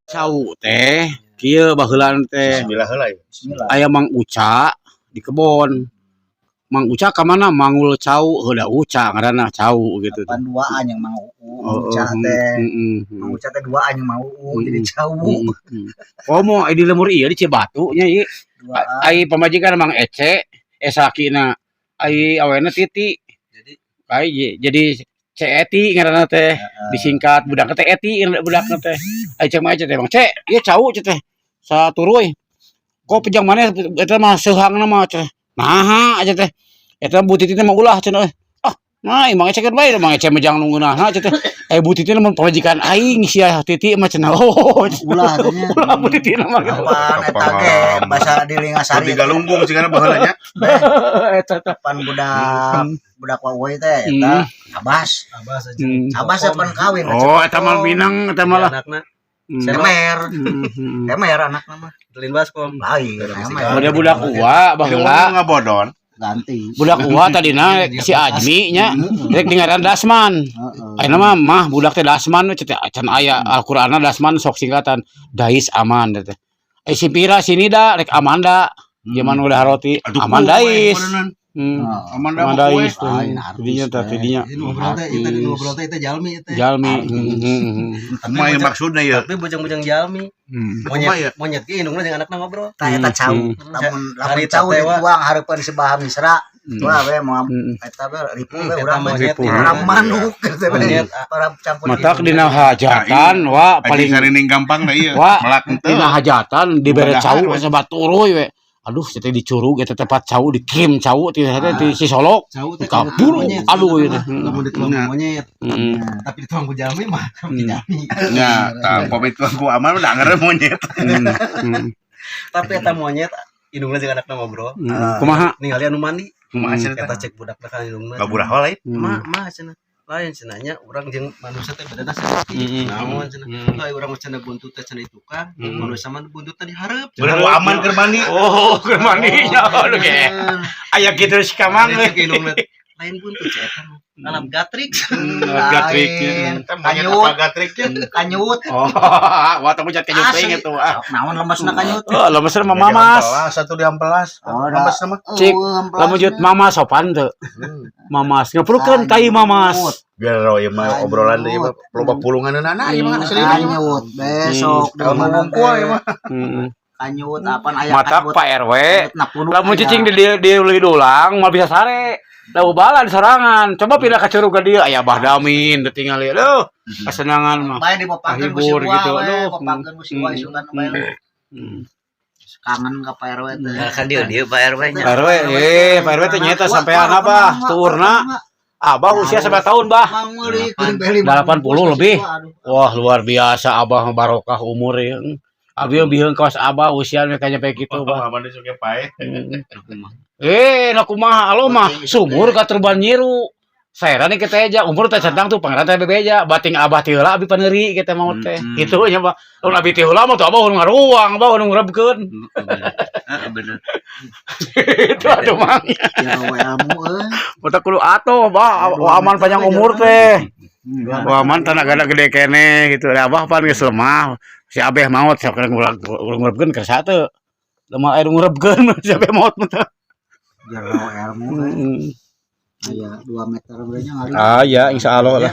Cau teh kieu baheula teh. Bismillah heula ya. Bismillah. Aya Mang Uca di kebon. Mang Uca ka mana manggul cau, heuda Uca ngaranna cau gitu. Pan duaan yang Mang Uu, Mang Oh, Uca teh. Mang Uca teh duaan yang Mang Uu jadi cau. Komo di lemur ieu di Cibatu nya ieu. Duaan. Ai pamajikan Mang Ece, eh salakina ai awena Titi. Jadi Ai jadi Ceti ngaranna teh, disingkat budak teh Eti budakna teh. Ai cek Mang Ece teh, "Mang Ce, ieu cau," ce teh. Saturuy. "Kok pejang maneh eta mah seuhangna mah," teh. "Naha?" aja teh. "Eta Bu Titi teh mah ulah," cenah euy. "Ah, nah Mang Ece keur bae, Mang Ece mah jangan nunggunaha," ce teh. "Eh, Bu Titi mah pamajikan aing sia Titi mah," cenah. Oh, Ulah tanya. Ulah Bu Titi mah gitu. Pan eta ge bahasa di Lingasari. Tiga lumbung sih karena baheula nya. Eta teh. Pan budak budak wae teh eta Abbas. Abas aja. Abbas pan kawin. Oh, eta mah Minang eta mah lah. Anakna Emer. Emer anakna mah. Lain baskom. Lain, emer. Ada budak uwa baheula. Ngabodon. Ganti. Budak uwa tadina si Ajmi nya rek dingaran Dasman. Ayeuna mah mah budak teh Dasman we teh can aya Al-Qur'anna Dasman sok singkatan Dais Aman teh. Eh, si Pira sini da rek Amanda. Zaman udah roti Aduh, Amanda kue, Dais. beneran. Amanda Amanda mah kue. Dais tuh. Lain artis Tidinya teh teh. tidinya. Ini ngobrol teh, itu tadi ngobrol teh itu jalmi itu. Jalmi. Artis. Kumaha yang maksudna ya? Tapi bujang-bujang jalmi. Kumaha ya? Monyet, monyet ge indungna jeung anakna ngobrol. Tah eta cau. Lamun lamun Hari cau teh, Wak. dituang hareupeun si Baha Misra. Wah we moal eta we ripuh we Eta urang mah. monyet Ripuh. Orang manuk gitu we. Monyet. Para campur. Matak dina hajatan wa paling paling sarining gampang dah ieu. Wah, Melak henteu. dina hajatan dibere Mudah-mudahan, cau we. Sabaturuy we. Aduh, teh dicurug eta tempat cau dikirim cau ti teh ti si Solok. Cau teh Kabur, monyet. Aduh itu. Lamun dituang Nah. monyet, tapi dituang ku jalmi mah jalmi. Nya, tah pamit ku aman udah anger monyet. Tapi eta monyet indungna jeung anakna ngobrol. Kumaha? Ningali anu mandi. Kumaha cerita? Eta cek budakna ka indungna. Baburah lain. "Ma, ma," cenah. "Lain," cenah nya, "urang jeung manusia teh bedana saeutik." "Naon?" cenah. "Lain urang mah cenah buntut teh cenah di tukang, manusia mah buntutna di hareup." Bener ku aman keur mandi. Oh, keur mandi nya aduh ge. Aya kitu si Kamang Cek we. Indungna lain buntut cek eta mah. Alam gatrik. Gatrik. Lain. Eta monyet Kanyut. apa gatriknya? Kanyut. Oh, wah temu jat kanyut teuing itu ah. Sok naon lemesna kanyut. Oh, lemesna mah mamas. Diampelas satu diampelas. Oh, da. Lemes mah. Cik, lamun jut mama sopan teu. Mamas ngepelukeun tai mamas. Biar ro ieu mah obrolan deui mah loba pulungan anak ieu mah asli ieu mah. Kanyut besok di Kalau mana ngungkul ieu mah. Kanyut apaan aya Matak kanyut. Pak RW. Kanyut na punuk Lamun aya. cicing di leuwih dulang moal bisa sare. Da balan sorangan. Coba pindah ke curug ka dieu aya Bah Damin teu tingali. Aduh, kesenangan mah. Bae dipopangkeun ku si Kahibur Wa gitu. we, Aduh. popangkeun ku si Wa isukan bae. Kangen ka Pak RW teh. Nah, kan dia dia Pak RW nya. Pak RW, eh Pak RW teh nyaeta sampean apa? Tuurna. Abah usia seberapa tahun, Bah? Mang meuli beli 80 lebih. Wah, luar biasa Abah barokah umur ya. Abi biheung kawas Abah usia mereka nyampe gitu, Bah. Aman suke pae. Eh, nah kumaha alo mah sumur ka terban nyiru. Saya nih kita aja umur teh centang tuh pangeran teh bebeja bating Abah ti heula abi paneuri kita mau teh. Kitu nya, Bah. Lamun abi ti heula mah tuh Abah nu ngaruang, Abah nu ngrebkeun. Heeh, bener. Itu aduh mang. Ya we ilmu euy. Mata kudu atuh, Bah, wah, aman panjang umur teh. Wah, aman tenagana gede keneh gitu. Da Abah pan geus lemah. Si Abeh maot sok ngurang-ngurangkeun kersa teu. Lemah aya nu ngurebkeun si Abeh maot mah teh. Jero ilmu euy. Aya 2 meter nya ngali. Ah ya, insyaallah lah.